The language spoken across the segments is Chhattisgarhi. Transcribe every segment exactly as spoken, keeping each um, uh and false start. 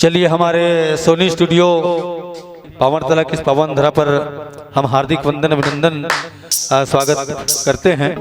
चलिए, हमारे सोनी स्टूडियो पावनतला की इस पावन धरा पर हम हार्दिक वंदन अभिनंदन, आ, स्वागत करते हैं।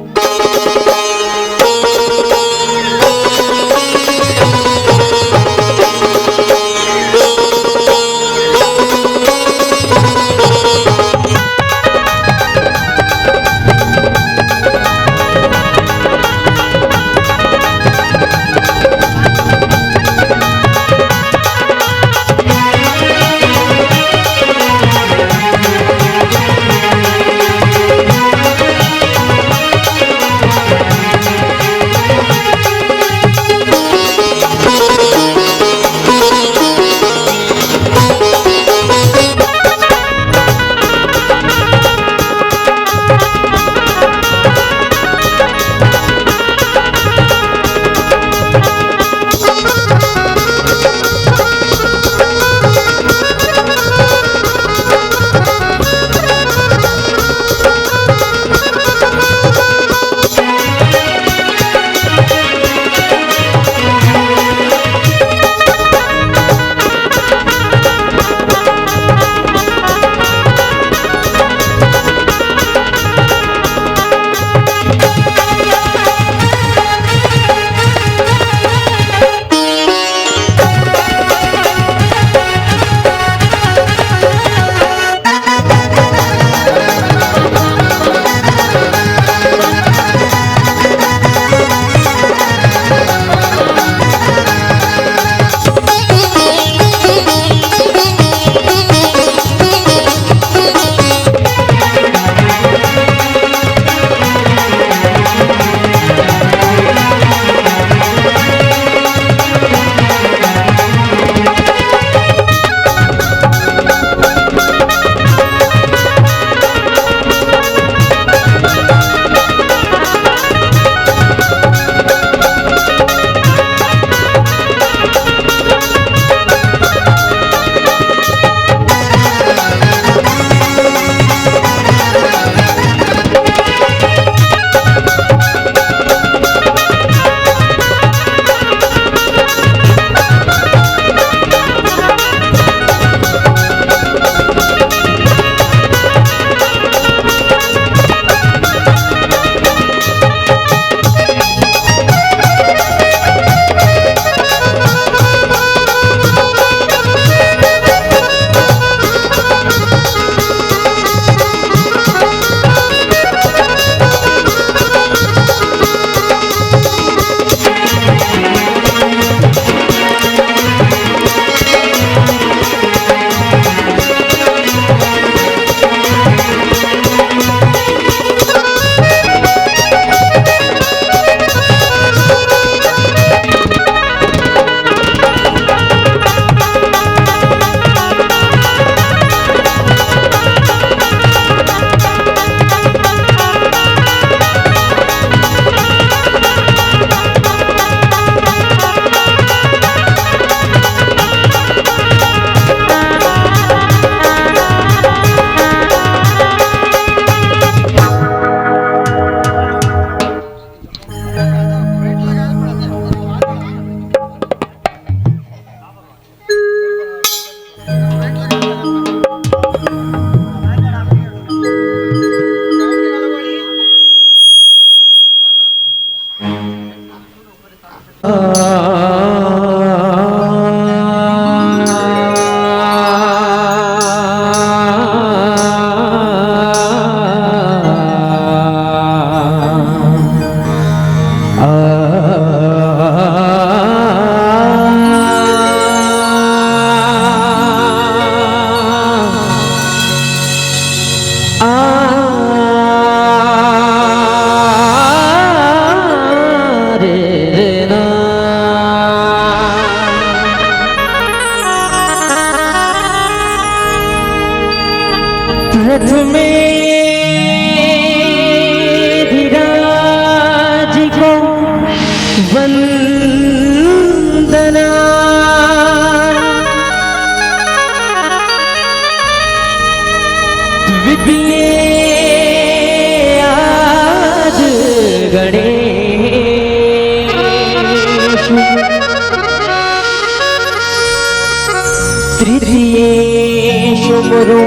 तृतीयेषु मुरो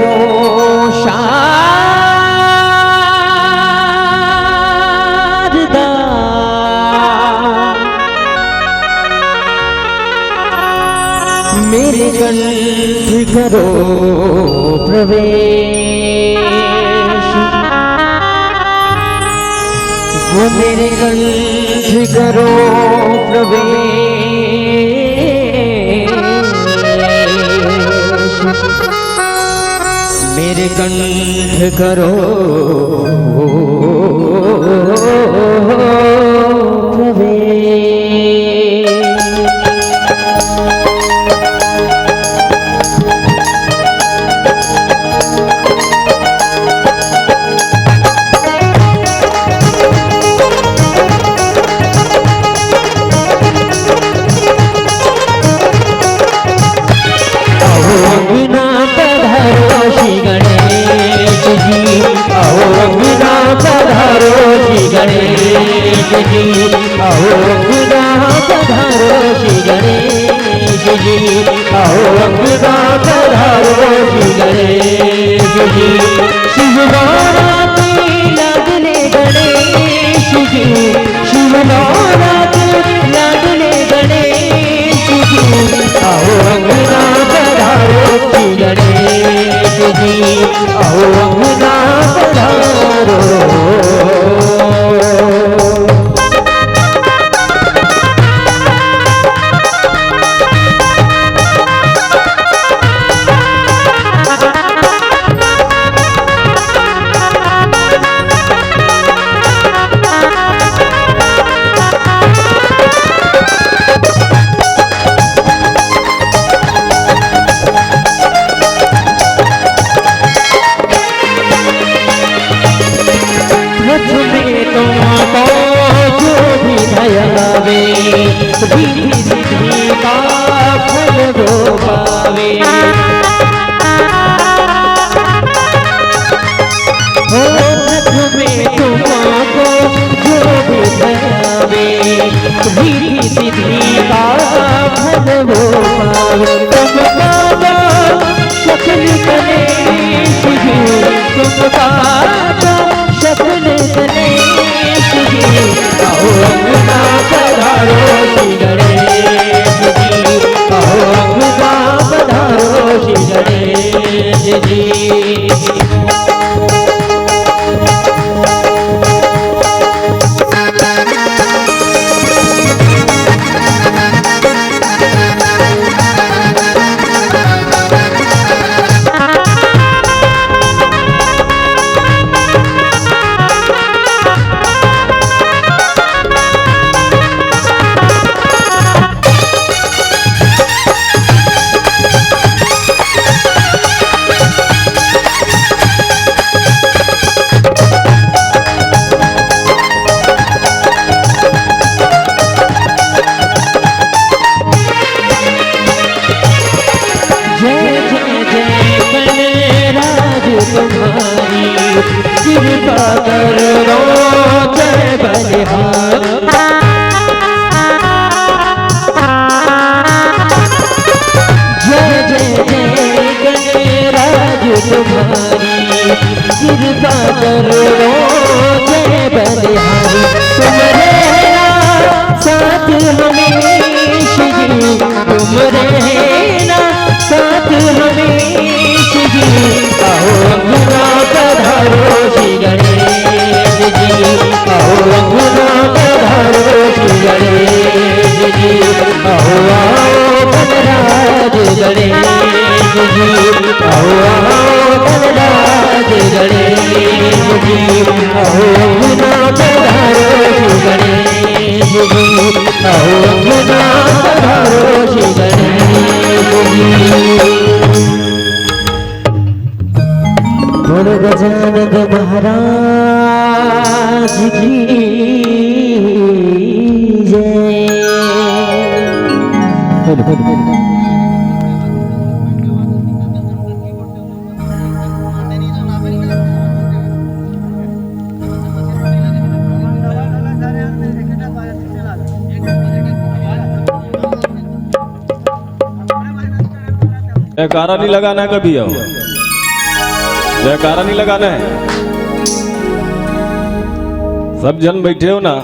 शारदा। मेरे कंठ करो प्रवेश, वो मेरे कंठ करो प्रवेश, मेरे कंठ करो प्रवेश। आओ अंगना पधारो श्री गणेश जी, आओ अंगना पधारो श्री गणेश जी, आओ अंगना पधारो श्री गणेश जी, आओ अंगना पधारो श्री गणेश जी। शिवबारा के लाडले गणेश जी, शिवबारा के लाडले गणेश जी, आओ अंगना पधारो श्री गणेश जी, आओ अंगना पधारो। रथ में तुमको जो भी धयावे, रिद्धि सिद्धि का फल वो पावे। हो रथ में तुमको जो भी धयावे, रिद्धि सिद्धि का फल वो पावे। तुम बाबा सकल कलेश जी, तुम बाबा सकल कलेश जी, आओ अंगना पधारो श्री गणेश जी, आओ अंगना पधारो श्री गणेश जी। जय जय जय गणराज तुम्हारी, कृपा करो जय बलिहारी। जय जय जय गणराज तुम्हारी, कृपा करो जय बलिहारी। तुम रहना साथ हमेश जी, तुम रहना साथ हमेश जी, आओ अंगना पधारो श्री गणेश जी, आओ अंगना पधारो श्री गणेश जी, आओ आओ गणराज गणेश जी, आओ आओ गणराज गणेश जी, आओ अंगना पधारो श्री गणेश जी, आओ अंगना पधारो श्री गणेश जी। बोलो गजानन महाराज की जय। जयकारा नहीं लगाना है कभी, आओ, जयकारा नहीं लगाना है। सब जन बैठे हो ना,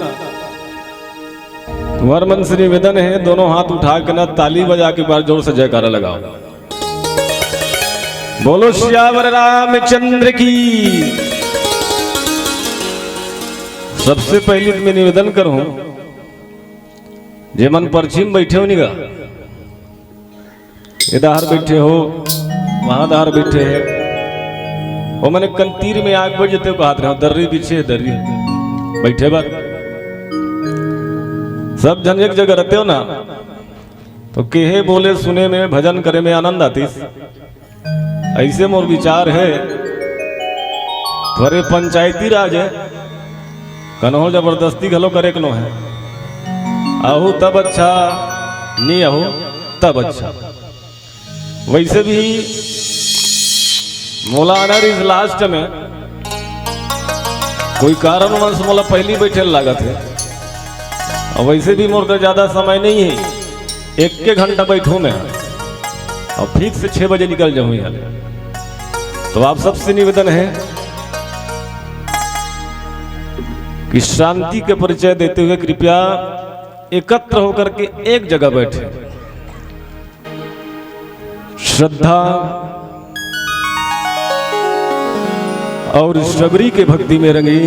तुम्हारे मन से निवेदन है, दोनों हाथ उठा के ना ताली बजा के एक बार जोर से जयकारा लगाओ। बोलो सियावर रामचंद्र की। सबसे पहले तो मैं निवेदन करूं, जे मन परछी म बैठे हो निगा, ये डहर बैठे हो, वहां डहर बैठे हैं, वो मने कन तीर में आग बढ़ जते कहत रहे, दर्री पीछे दर्री बैठे बात। सब जन एक जगह रहते हो ना, तो केहे बोले सुने में, भजन करे में आनंद आतीस। ऐसे मोर विचार है, थोरे पंचायती राज है, कन्हो जबरदस्ती घलो करे के नो है। आहू तब अच्छा, नी आहू तब अच्छा। वैसे भी मोला आना रहिस लास्ट में, कोई कारणवश मोला पहली बैठे लागत है। और वैसे भी मोर कर ज्यादा समय नहीं है, एक के घंटा बैठूं मैं और फिक्स छह बजे निकल जाऊं यहाँ। तो आप सबसे निवेदन है कि शांति के परिचय देते हुए कृपया एकत्र होकर के एक जगह बैठे। श्रद्धा और शबरी के भक्ति में रंगी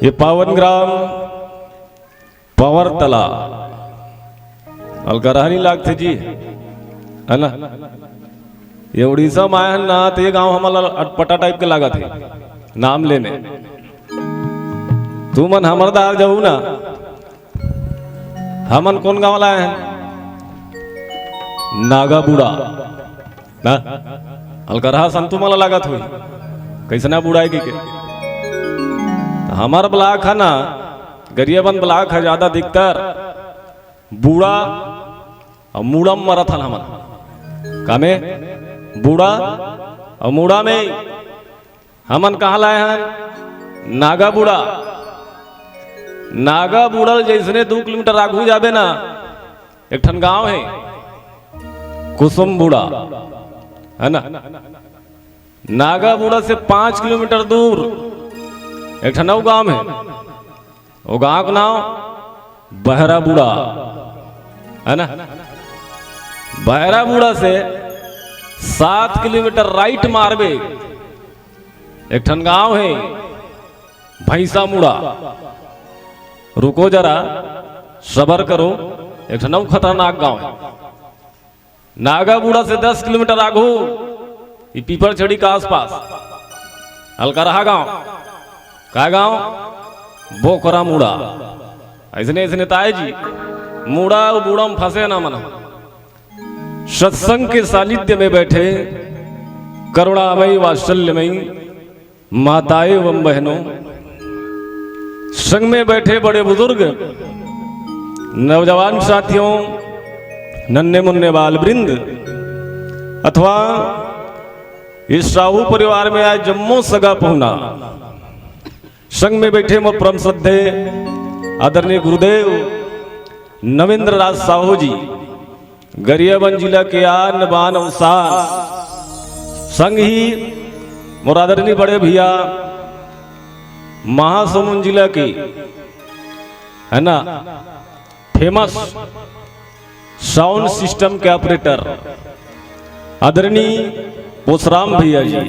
ये पावन ग्राम पंवरतला। अलकरहा नहीं लागथे जी, है ना? ये उड़ीसा में आए हैं ना, तो ये गांव हमारा अटपटा टाइप के लागत है नाम लेने। तू मन हमर दार जाऊ ना, हमन कौन गांव लाए हैं? नागा बूढ़ा ना। अलकरहा संतु मला लागत हुई, कैसना बूढ़ा है कि के? तो हमार ब्लॉक है ना, गरियाबंद ब्लॉक है, ज्यादा दिक्कत बूढ़ा और मूड़ा में मरत हन हमन। कामे बूढ़ा और मूड़ा में हमन कहाँ लाए हन? नागा बूढ़ा। नागा बूढ़ा ले जैसने दू किलोमीटर आगू जाबे ना, एक ठन गांव है कुसुम बूढ़ा, है ना? नागा बूढ़ा से पांच किलोमीटर दूर एक ठन अउ गांव है, वो गांव का नाम बहरा बूढ़ा, है ना? बहरा बूढ़ा से सात किलोमीटर राइट मारबे, एक ठन गांव है भैंसा मुड़ा। रुको जरा, सबर करो, एक ठन अउ खतरनाक गांव है। नागा बूढ़ा से दस किलोमीटर आगू, ये पीपल छड़ी के आसपास अलकरहा गांव। का गांव? बोकरा मुड़ा। ऐसने ऐसने ताए जी, मुड़ा और बूढ़ा में फंसे ना मना। सत्संग के सानिध्य में बैठे करुणामयी वात्सल्यमयी माताएं एवं बहनों, संग में बैठे बड़े बुजुर्ग, नौजवान साथियों, नन्हे मुन्ने बाल वृंद अथवा इस साहू परिवार में आए जम्मो सगा पहुना, संग में बैठे मोर परम श्रद्धेय आदरणीय गुरुदेव नवेंद्र राज साहू जी, गरियाबंद जिला के आन बान अउ शान, संग ही मोर आदरणीय बड़े भैया महासमुंद जिला के, है ना, फेमस साउंड सिस्टम के ऑपरेटर आदरणीय पोसराम भैया जी,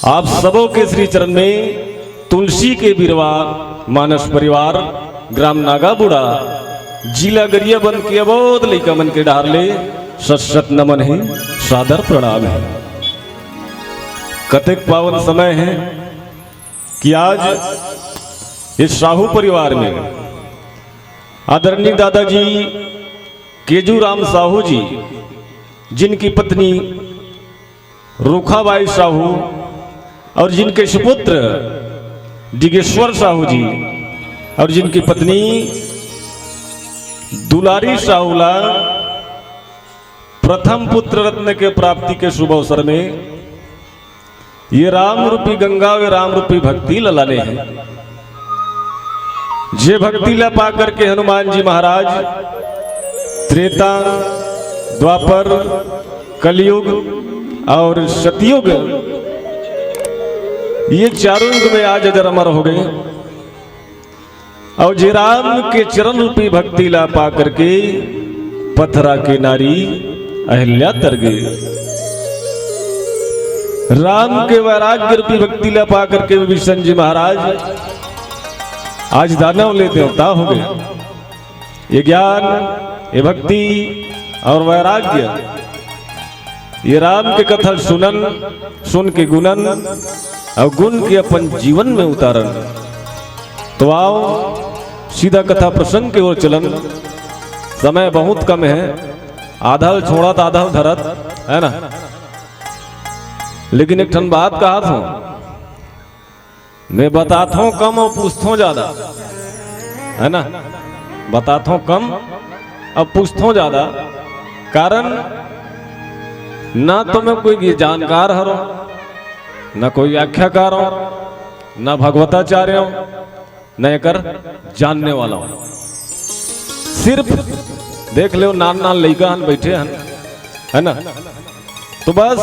आप सबों के श्री चरण में तुलसी के बिरवा मानस परिवार, ग्राम नागाबुड़ा, जिला गरियाबंद के अबोध लइका मन के डहार ले सत सत नमन हे, सादर प्रणाम हे। कतेक पावन समय हे कि आज इस साहू परिवार में आदरणीय दादाजी केजू राम साहू जी, जिनकी पत्नी रूखाबाई साहू और जिनके सुपुत्र डिगेश्वर साहू जी और जिनकी पत्नी दुलारी साहू ला प्रथम पुत्र रत्न के प्राप्ति के शुभ अवसर में ये राम रूपी गंगा, ये राम रूपी भक्ति ल लाने हे। जे भक्ति ला पा करके हनुमान जी महाराज त्रेता द्वापर, कलयुग और सतयुग, ये चारों युग में आज अजर अमर हो गए। और जे राम के चरण रूपी भक्ति ला पा करके पथरा के नारी अहिल्या तर गे, राम के वैराग्य रूपी भक्ति ला पा करके विभीषण जी महाराज आज दानव ले देवता हो गए। ये ज्ञान, ये भक्ति और वैराग्य, ये राम के कथा सुनन, सुन के गुणन और गुण के अपन जीवन में उतारन। तो आओ, सीधा कथा प्रसंग के ओर चलन। समय बहुत कम है, आधा ल छोड़त, आधा ल धरत, है ना? लेकिन एक ठन बात कहा था, मैं बताथों कम और पूछथों ज्यादा, है ना? बताथों कम और पूछथों ज्यादा। कारण ना तो मैं कोई जानकार हरों, ना कोई व्याख्याकार हों, ना भगवताचार्य हों, ना एकर जानने वाला हों। सिर्फ देख लो, नान नान लइका हन, बैठे हन, है ना? तो बस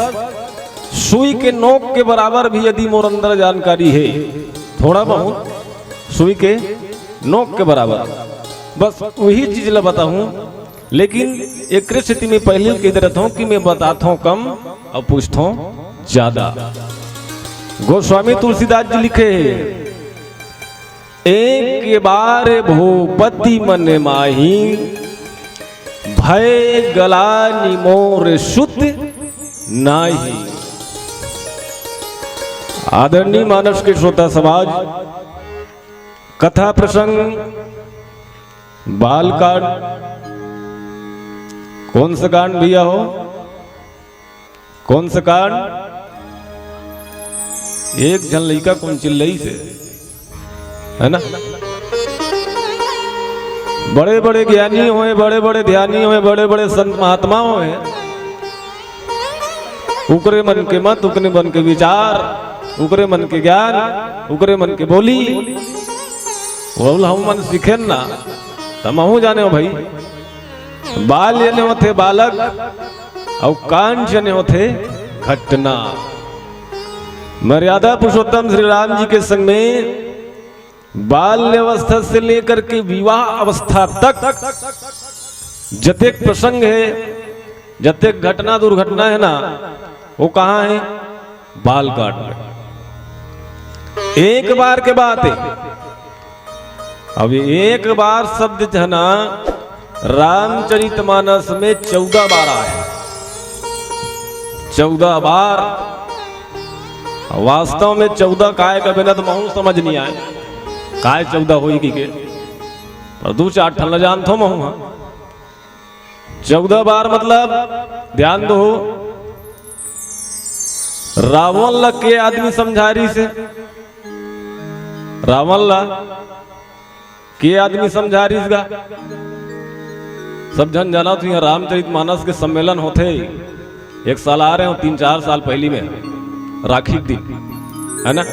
सुई के नोक के बराबर भी यदि मोर अंदर जानकारी है, थोड़ा बहुत सुई के नोक के बराबर, बस वही चीज ला बताहूं। लेकिन एक स्थिति में पहले कह दे रहता हूं कि मैं बताता हूं कम और पूछता हूं ज्यादा। गोस्वामी तुलसीदास जी लिखे हैं, एक बार भूपति मन माही, भय गलानि मोर सुत नाही। आदरणीय मानस के श्रोता समाज, कथा प्रसंग बाल कांड, कौन सा कांड भैया हो? कौन सा कांड? एक झन लइका कौन चिल्लई से, है ना? बड़े बड़े ज्ञानी होए, बड़े बड़े ध्यानी होए, बड़े बड़े संत महात्मा होए, उकरे मन के मत, उकरे मन के विचार, उकरे मन के ज्ञान, उकरे मन के बोली, वो हम मन सीखेन ना, त महू जाने हो भाई। बाल जने होथे बालक, अउ कांड जने होथे घटना। मर्यादा पुरुषोत्तम श्री राम जी के संग में बाल्य अवस्था से लेकर के विवाह अवस्था तक जतेक प्रसंग है, जतेक घटना दुर्घटना है ना, वो कहाँ है? बाल कांड में। एक बार के बात है, अब एक बार शब्द है ना, रामचरितमानस में चौदह बार आए, चौदह बार। वास्तव में चौदह काय का बिना तो महू समझ नहीं आए, काय चौदह होई की के, पर दू चार ठन ला जानथो महू, हाँ। चौदह बार मतलब, ध्यान दो, रावण ला के आदमी समझारिस हे? रावण ला के आदमी समझारिस गा? सब झन जानत हो, इहाँ रामचरित मानस के सम्मेलन होथे। एक साल आ रहे हो, तीन चार साल पहली में, राखी के दिन, है ना?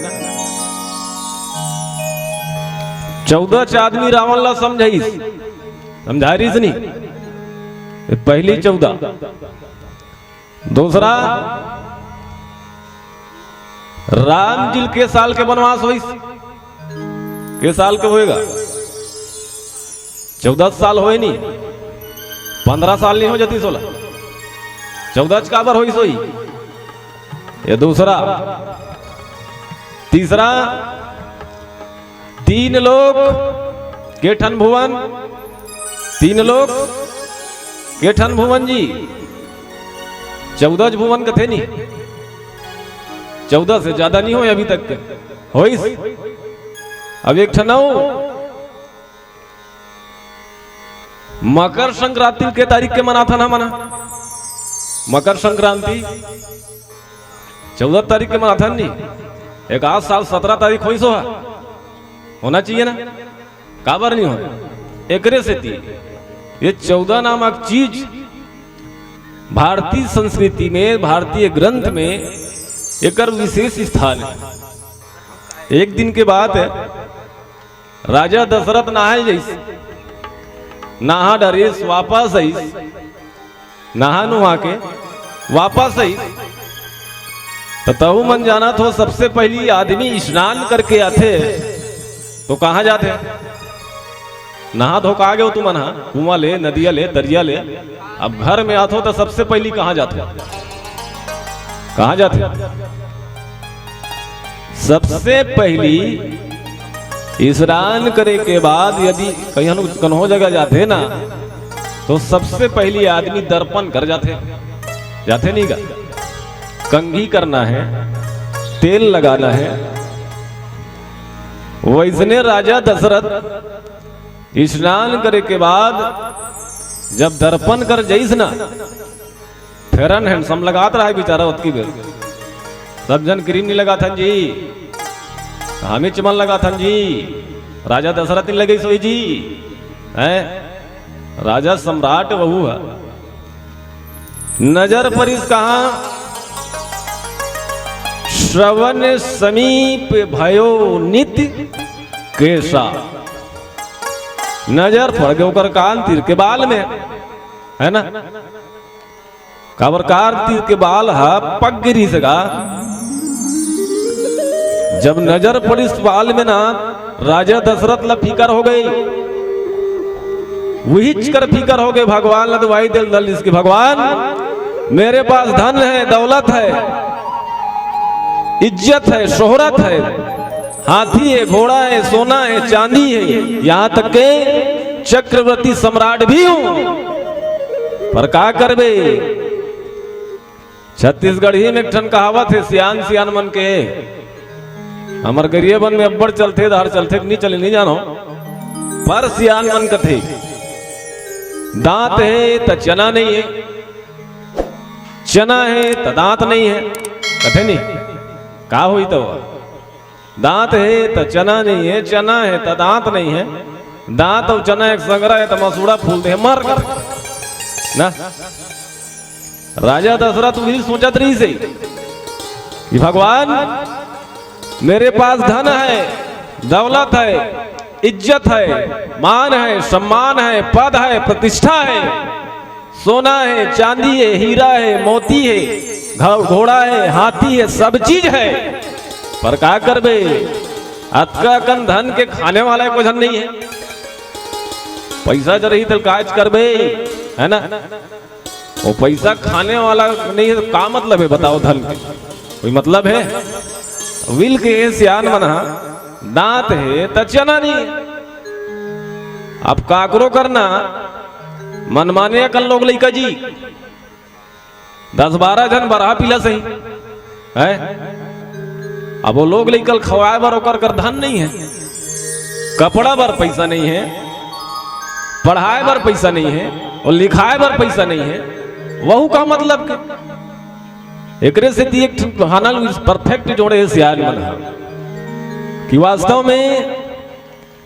चौदह च आदमी रावण ला समझाइस, समझारिस नहीं? ये पहली चौदह। दूसरा, राम जी के साल के बनवास होइस, के साल के होएगा? चौदह साल होए नहीं, पन्द्रह साल नहीं हो जाती सोला, चौदह च काबर होइस होई? ये दूसरा। तीसरा, तीन लोक के ठन भुवन, तीन लोक के ठन भुवन जी, चौदह च भुवन कथे नहीं, चौदह से ज्यादा नहीं होए अभी तक के, होइस। अब एक ठन अउ, मकर संक्रांति के तारीख के मनाथन हमन, मकर संक्रांति चौदह तारीख के मनाथन नहीं, एक आध साल सत्रह तारीख होइस होहा, होना चाहिए ना, काबर नहीं हो? एकरे सेती ये चौदह नामक चीज भारतीय संस्कृति में, भारतीय ग्रंथ में एकर विशेष स्थान है। एक दिन के बात है, राजा दशरथ नहाए जइस, नहा डरेस, वापस आइस, नहा नुहा के वापस आई, तो तहू मन जानत हो, सबसे पहली आदमी स्नान करके आथे तो कहाँ जाथे? नहा धो के आ गए हो तुमन हा, कुआं ले, नदिया ले, दरिया ले, अब घर में आथो तो सबसे पहली कहाँ जाथे? कहाँ जाथे? सबसे पहली स्नान करे के बाद यदि कहीं कन्हो जगह जाथे ना, तो सबसे पहली आदमी दर्पण कर जाथे। जाथे नहीं का? कंघी करना है, तेल लगाना है। वैसने राजा दशरथ स्नान करे के बाद जब दर्पण कर जइस ना, फेरन हैंडसम लगात रहा बेचारा ओतकी बेर। सब जन क्रीम नहीं लगाथन जी, हमीच मन लगाथन जी, राजा दशरथ नहीं लगइस होही जी, हैं? राजा सम्राट वहू है। नजर परिस कहाँ? श्रवण समीप भयो नित केसा। नजर पड़ गए ओकर कान तीर के बाल में, है ना? काबर कान तीर के बाल हा पक गिरी सगा। जब नजर पड़िस बाल में ना, राजा दशरथ ला फिकर हो गई, उहीच कर फिकर हो गए, भगवान ला दुआई दिल दल इसकी, भगवान, मेरे पास धन है, दौलत है, इज्जत है, शोहरत है, हाथी है, घोड़ा है, सोना है, चांदी है, यहाँ तक के चक्रवर्ती सम्राट भी हूँ, पर का करबे? छत्तीसगढ़ी में एक ठन कहावत है सियान सियान मन के, हमर गरियाबंद में अब्बड़ चलथे, धार चलथे कि नहीं चले नहीं जानो, पर सियान मन कथे, दांत है त चना नहीं है, चना है त दांत नहीं है, कथे नहीं, का होई तो? दांत है त चना नहीं है, चना है त दांत नहीं है, दांत अउ चना एक संग रहे त मसूड़ा फूल दे मर कर ना। राजा दशरथ उही सोचत रहिस हे कि भगवान, मेरे पास धन है, दौलत है, इज्जत है, मान है, सम्मान है, पद है, प्रतिष्ठा है, सोना है, चांदी है, हीरा है, मोती है, घ-, घोड़ा है, हाथी है, सब चीज है, पर का करबे? अतका कन धन के खाने वाला एको झन नहीं है। पैसा जब रही त काज करबे, है ना? वो पैसा खाने वाला नहीं है तो का मतलब है बताओ धन के? कोई मतलब है? विल के सियान मन हा, दांत है त चना नहीं है। अब काकरो करना मनमाने अकन लोग लइका जी, दस बारह झन बरहा पीला सही है। अब वो लोग लइका ल खवाए बर ओकर कर धन नहीं है, कपड़ा बर पैसा नहीं है, पढ़ाए बर पैसा नहीं है और लिखाए बर पैसा नहीं है, वहू का मतलब के? एकरे सेती एक ठन बहाना perfect जोड़े हे सियान मन ह कि वास्तव में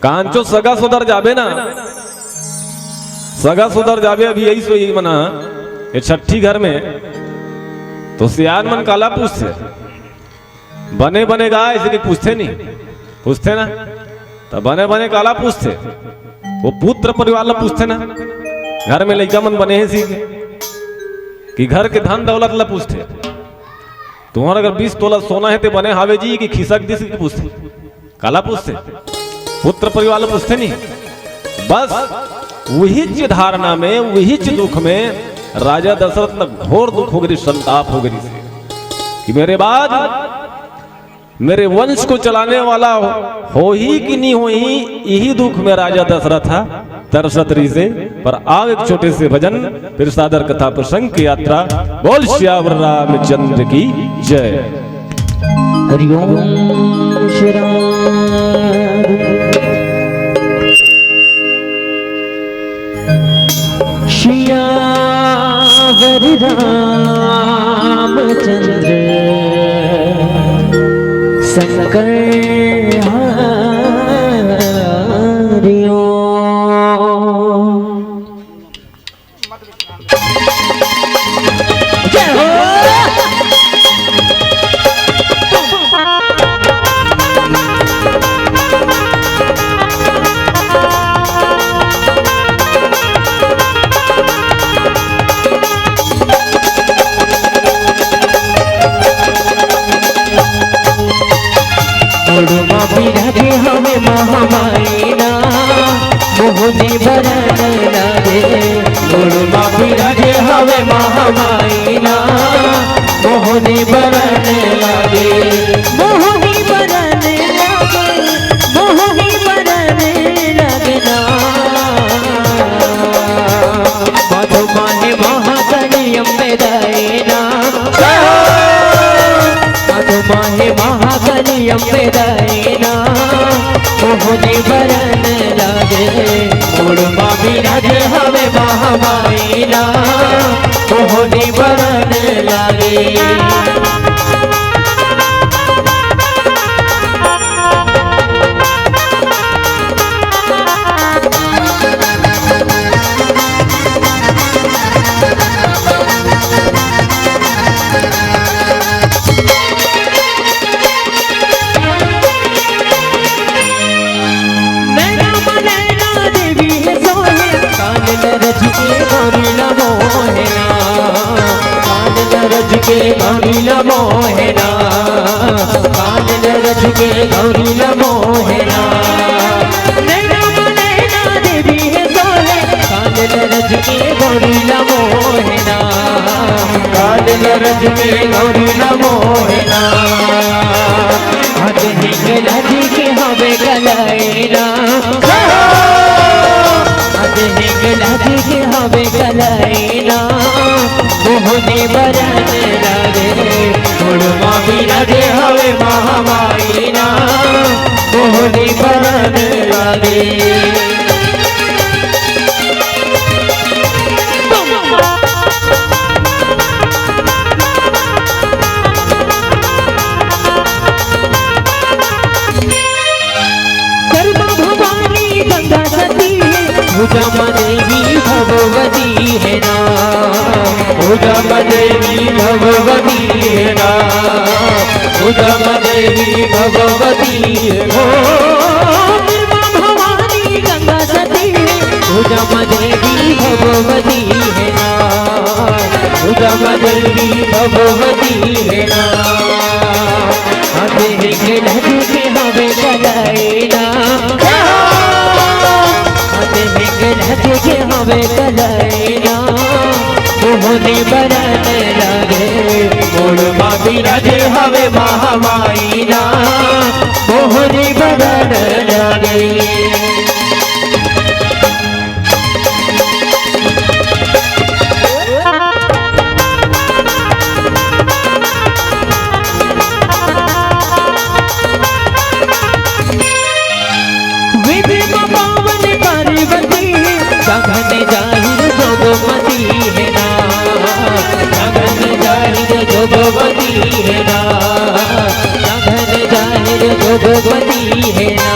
कांचो सगा सोदर जाबे ना, सगा सोदर जाबे, अभी यही सो यही मना, ये छठी घर में, तो सियान मन काला पूछथे, बने बने गाय, ऐसे कि पूछथे नहीं, पूछथे ना, तो बने बने काला पूछथे, वो पुत्र परिवार ला पूछथे ना, घर में लइका मन बने हैं सीखे, कि घर के धन दौलत ला पूछथे, तुम्हारा अगर बीस तोला सोना है ते बने हावे जी कि खिसक दिस कि पूछथे, काला पूछथे? पुत्र परिवार ला पूछथे नहीं। बस उहीच धारणा में, उहीच दुख में राजा दशरथ ला घोर दुख हो गई, संताप हो गई कि मेरे बाद मेरे वंश को चलाने वाला हो, होही कि नहीं होही, यही दुख में राजा दशरथ हा तरसत रहिसे। पर आव एक छोटे से भजन, फिर सादर कथा प्रसंग की यात्रा। बोल सियावर रामचंद्र की जय। हरिओम श्री राम। सियावर रामचंद्र शंकर हरिओम। जय हो। बरन लागे, गोड़ मा बिराजे हवे महामाई ना, मोहनी बरन लागे। मोहनी बरन लागे, मोहनी बरन लागे ना। मधु माहे महाकाली अम्बे दाई ना। मधु माहे महाकाली अम्बे दाई ना। मोहनी बरन लागे, गोड़ मा बिराजे हवे महामाई ना। मोहनी बरन लागे। नैना मा नैना देवी हे सोहे, कान न रज के गौरी ला मोहे ना। कान न रज के गौरी ला मोहे ना। कान न रज के गौरी ला मोहे ना। नैना मा नैना देवी हे सोहे, कान न रज के गौरी ला मोहे ना। कान न रज के गौरी ला मोहे ना। अदहिक लज के हवे कलाई ना। अदहिक लज के हवे कलाई ना। मोहनी बरन लागे, गोड़ मा बिराजे हवे महामाई ना। मोहनी बरन लागे। कर्मा भवानी गंगा सती हे, भुजा मा देवी भगवती हे ना। भुजा मा देवी भगवती हे ना। भुजा मा देवी भगवती हे ना। कर्मा भवानी गंगा सती हे, भुजा मा देवी भगवती हे ना। भुजा मा देवी भगवती हे ना। अदहिक लज के हवे कलाई ना। अदहिक लज के हवे कलाई ना। मोहनी बरन लागे, गोड़ मा बिराजे हवे महामाई ना। मोहनी बरन लागे। विधि मा पावन पार्वती, गगन जाहिर जोगमती हे ना। गगन जाहिर जोगमती हे ना। गगन जाहिर जोगमती हे ना।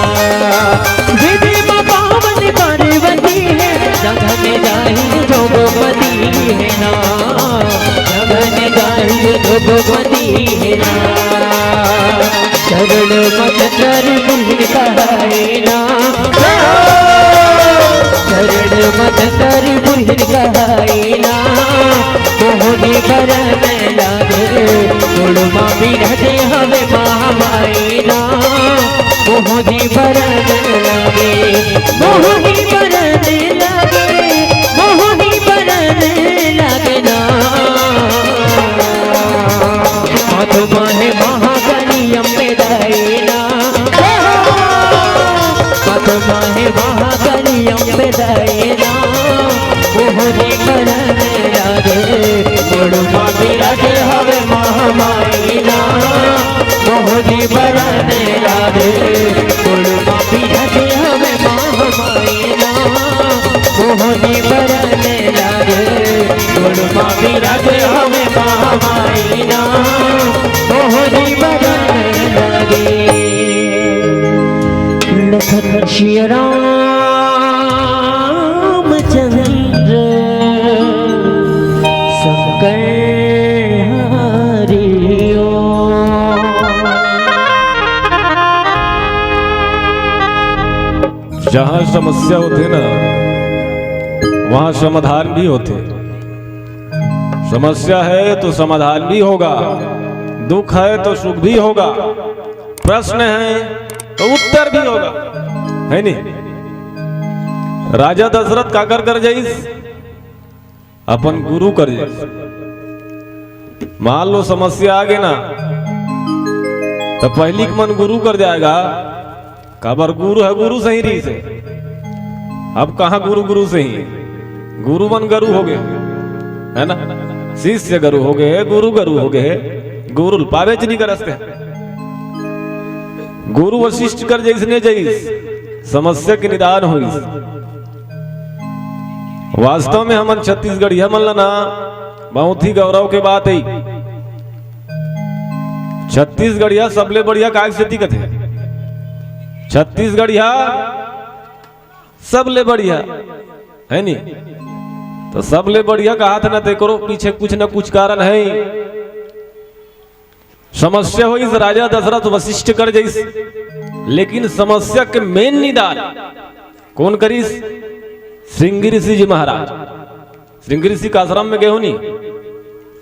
विधि मा पावन पार्वती हे, गगन जाहिर जोगमती हे ना। गगन जाहिर जोगमती हे ना। चरण मा चंद्र दुल्हन कहाए ना। चरण मा चंद्र दुल्हन कहाए ना। मोहनी बरन लागे, गोड़ मा बिराजे हवे महामाई ना। मोहनी बरन लागे, मोहनी बरन लागे, मोहनी बरन लागे ना। मधु माहे महाकाली अम्बे दाई ना। मधु माहे महाकाली अम्बे दाई ना। मोहनी बरन लागे, गोड़ मा बिराजे हवे महामाई ना। मोहनी बरन लागे, गोड़ मा बिराजे हवे महामाई ना। मोहनी बरन लागे, गोड़ मा बिराजे हवे महामाई ना। मोहनी बरन लागे। लखन सिया रामचंद्र शंकर हरि ओम। जहाँ समस्या होथे ना, वहाँ समाधान भी होथे। समस्या है तो समाधान भी होगा, दुख है तो सुख भी होगा, प्रश्न है तो उत्तर भी होगा, है नहीं? राजा दशरथ काकर कर जइस? अपन गुरु कर जइस। मान लो समस्या आ गे ना, त पहिली के मन गुरु कर जाय गा। काबर गुरु ह गुरु सही रहिस हे। अब कहाँ गुरु गुरु सही, गुरु मन गरु हो गे, है ना? शिष्य गरु हो गे, गुरु गरु हो गे, गुरु ल पाबेच नहीं करस ते। गुरु वशिष्ठ कर जइसने जइस, समस्या के निदान होइस। वास्तव में हमन छत्तीसगढ़िया मन ल ना बहुत ही गौरव के बात हे। छत्तीसगढ़िया सबले बढ़िया काय सेती कथे? छत्तीसगढ़िया सबले बढ़िया, है नी? तो सबले बढ़िया कहाथे ना, तेकरो पीछे कुछ ना कुछ कारण हे। समस्या होइस, राजा दशरथ वशिष्ठ कर जइस, लेकिन समस्या के main निदान कोन करिस? श्रृंगी ऋषि जी महाराज। श्रृंगी ऋषि के आश्रम में गे हो नी,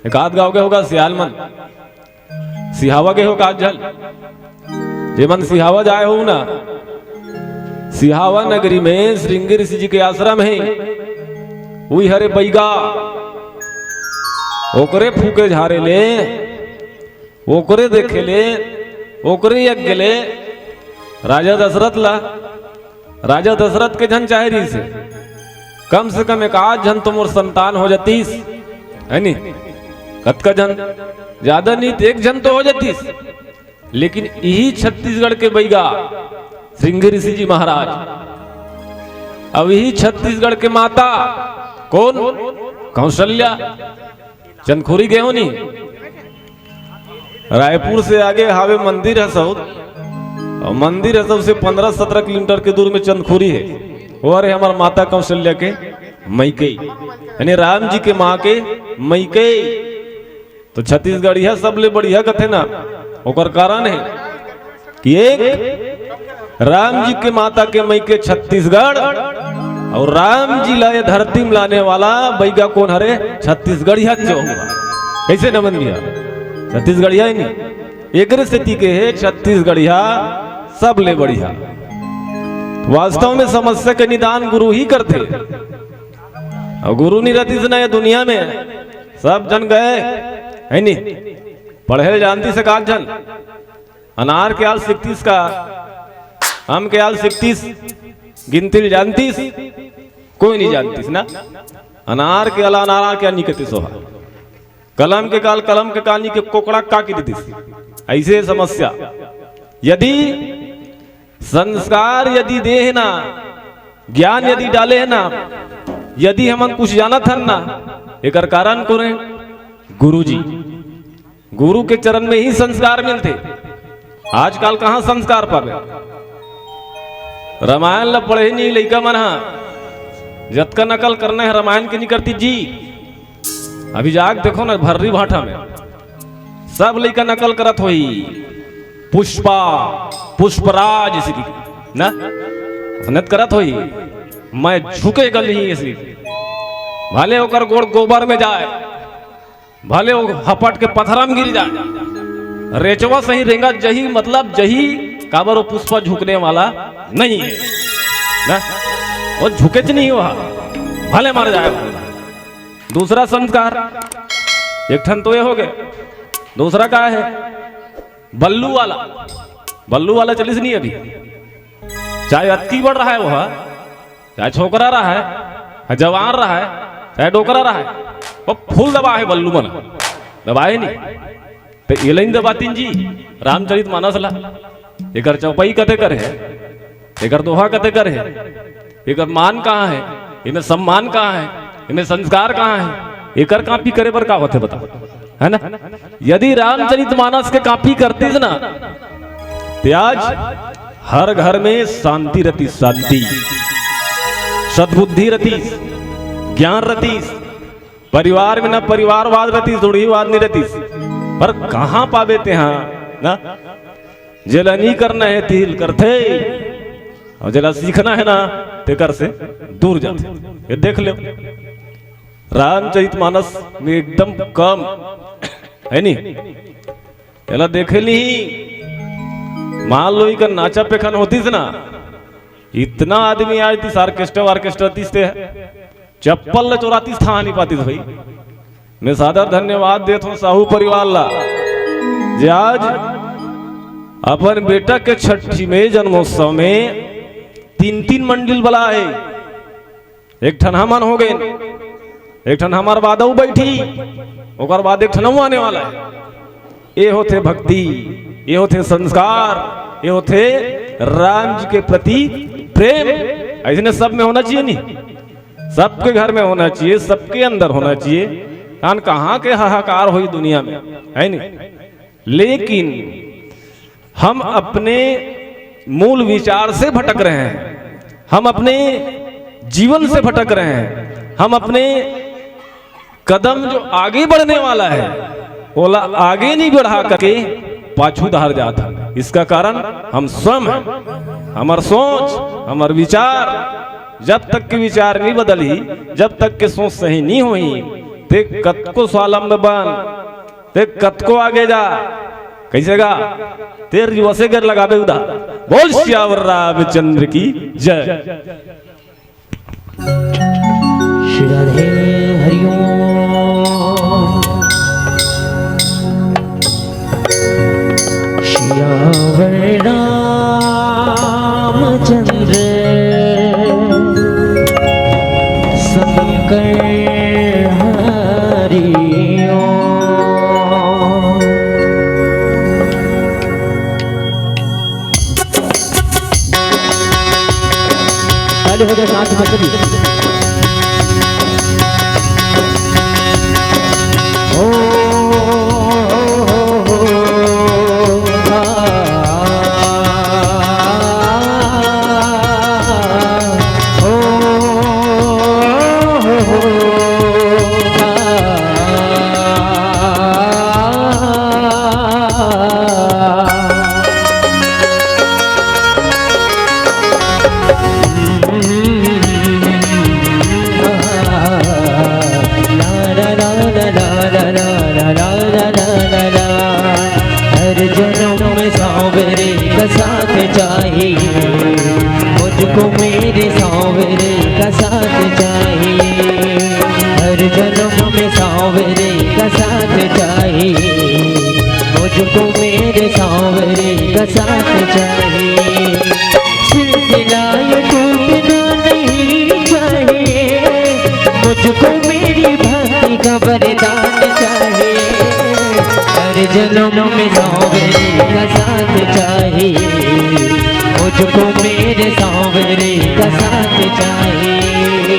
एक आध गाँव गे होगा सियाल मन, सिहावा गे हो का झन? जेमन सिहावा जाए हो ना, सिहावा नगरी में श्रृंगी ऋषि जी के आश्रम हे। उही हरे बैगा, ओकरे फूके झारे ले, ओकरे देखे ले, ओकरे यज्ञ ले राजा दशरथ ला, राजा दशरथ के झन चाहे रहिस हे, कम से कम एक आध झन तो मोर संतान हो जातिस, है नी? कतका झन, ज्यादा नहीं तो एक झन तो हो जातिस। लेकिन इही छत्तीसगढ़ के बैगा श्रृंगी ऋषि जी महाराज, अब इही छत्तीसगढ़ के माता कोन? कौशल्या। चंदखुरी गे हो नी? रायपुर से आगे हावे मंदिर हसौद, और मंदिर हसौद से पन्द्रह सत्रह किलोमीटर के दूर में चंदखुरी हे। वो हरे हमर माता कौशल्या के मइके, यानी राम जी के माँ के मइके। तो छत्तीसगढ़िया सबले बढ़िया कथे ना, ओकर कारण हे कि एक राम जी के माता के मइके छत्तीसगढ़, और राम जी ला ये धरती में लाने वाला बैगा कोन हरे? छत्तीसगढ़िया जो हुआ। कैसे नमन दिया? छत्तीसगढ़िया ही नहीं, एकरे सेती के हे छत्तीसगढ़िया सबले बढ़िया। वास्तव में समस्या के निदान गुरु ही करथे, और गुरु नहीं रहतिस ना ये दुनिया में, सब झन गए, है नी? पढ़े ल जानतिस एक आध झन, अनार के आल सीखतिस का, आम के आल सीखतिस, गिनती ल जानतिस, कोई नहीं जानतिस ना। अनार के आल अनार के आल नहीं कहतिस ओहा। कलम के काल कलम के काल नहीं के कोकड़ा का की देतिस। ऐसे समस्या। यदि संस्कार यदि दे हे ना, ज्ञान यदि डाले हे ना, यदि हमन कुछ जानत हन ना, एकर कारण कोन हे? गुरु जी। गुरु के चरण में ही संस्कार मिलथे। आजकल कहाँ संस्कार पाबे? रामायण ला पढ़े नहीं लइका मन हा, जतका नकल करना हे रामायण के नहीं करतिस जी। अभी जाके देखो ना भर्री भाठा में सब लइका नकल करत होही, पुष्पा, पुष्पराज इसी की ना, सुनत करत होही, मैं झुकेगा नहीं इसी। भले ओकर गोड़ गोबर में जाए, भले वो हपट के पथरा में गिर जाए, रेचवा सही रेंगत जही, मतलब जही, काबर वो पुष्पा झुकने वाला नहीं है ना, वो झुकेच नहीं हुआ, भले मर जाए। दूसरा संस्कार, एक ठन तो ये हो गए, दूसरा का है? बल्लू वाला। बल्लू वाला चलिस नहीं अभी, चाहे अतकी बढ़ रहा है वो, चाहे छोकरा रहा है, चाहे जवान रहा है, चाहे डोकरा रहा है, वो फुल दबा है बल्लू मन, दबाए नहीं। तो ये लाइन दबातिन जी रामचरित मानस ला, एकर चौपाई कते कर है, एकर दोहा कते कर है, एकर मान कहाँ है, एमे सम्मान कहाँ है, एमे संस्कार कहाँ है, एकर कापी करे बर का होथे बता, है ना? यदि रामचरित मानस के कापी करतिस ना, ते आज हर घर में शांति रहतिस, शांति, सद्बुद्धि रहतिस, ज्ञान रहतिस, परिवार में ना परिवारवाद रहतिस, रूढ़िवाद नहीं रहतिस। पर कहाँ पाबे तेहा ना, जेला नहीं करना है तिही ल करथे, और जेला सीखना है ना तेकर से दूर जाथे। ये देख ले, रामचरित मानस में एकदम कम है नी, एला देखे नहीं। मान लो इकर नाचा पेखन होतिस ना, इतना आदमी आज तीस, ऑर्केस्ट्रा, ऑर्केस्ट्रा तीस ते चप्पल ल चोरातीस, थाह नहीं पातीस भाई। मैं सादर धन्यवाद देत हूँ साहू परिवार ला, जे आज अपन बेटा के छठी में, जन्मोत्सव में तीन तीन मंडिल बला है। एक ठन हमन हो गए, एक ठन हमर बाद अउ बैठी, ओकर बाद एक ठन अउ आने वाला है। ये होथे भक्ति, ये होथे संस्कार, ये होथे राम जी के प्रति प्रेम। ऐसने सब में होना चाहिए नहीं, सबके घर में होना चाहिए, सबके अंदर होना चाहिए। कान कहाँ के हाहाकार होई दुनिया में, है नहीं? लेकिन हम अपने मूल विचार से भटक रहे हैं, हम अपने जीवन से भटक रहे हैं, हम अपने कदम जो आगे बढ़ने वाला है, ओला आगे नहीं बढ़ा करके पाछू धार जात है। इसका कारण हम स्वयं हैं, हमर सोच, हमर विचार। जब तक के विचार नहीं बदलही, जब तक के सोच सही नहीं होही, ते कतको स्वावलंब बन, ते कतको आगे जा, कैसे गा? तेर जी वसे गर लगाबे उदा। बोल सियावर रामचंद्र की जय। श्री राधे। हरिओम। सियावर रामचंद्र शंकर हरिओम। चालू हो गया, साथ में सभी। ओ, ओ, ओ, ओ, आ, ओ, ओ, ओ, आ। हर जन्म में सांवरे का साथ चाहिए, मुझको मेरे सांवरे का साथ चाहिए। हर जन्म में सांवरे का साथ चाहिए, मुझको मेरे सांवरे का साथ चाहिए। सिलसिला ये टूटना नहीं चाहिए, मुझको मेरी भक्ति का वरदान चाहिए। हर जन्म में सांवरे का साथ चाहिए, मुझको मेरे सांवरे का साथ चाहिए।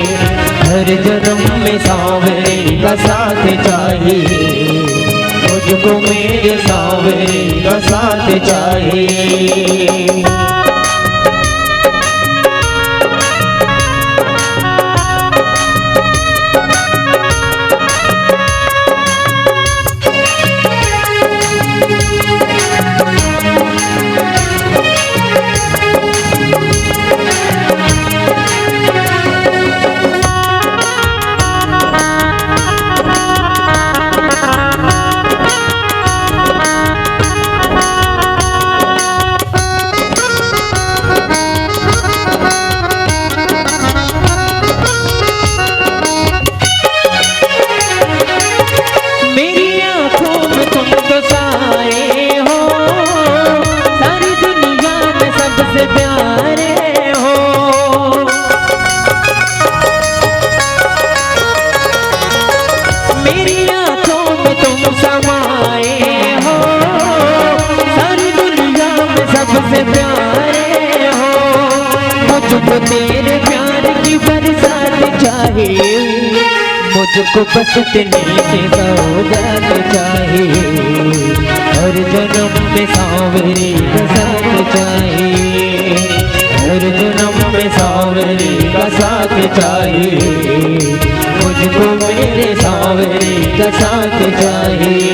हर जन्म में सांवरे का साथ चाहिए, मुझको मेरे सांवरे का साथ चाहिए। मेरी आंखों में तुम तो साए हो, सारी दुनिया में सबसे प्यारे हो। मेरी आंखों में तुम समाए हो, सारी दुनिया में सबसे प्यारे हो। मुझको तेरे प्यार की बरसात चाहिए, मुझको बस इतनी सी सौगात चाहिए। हर जन्म में सांवरे का साथ चाहिए, हर जन्म में सांवरे का साथ चाहिए, मुझको मेरे सांवरे का साथ चाहिए।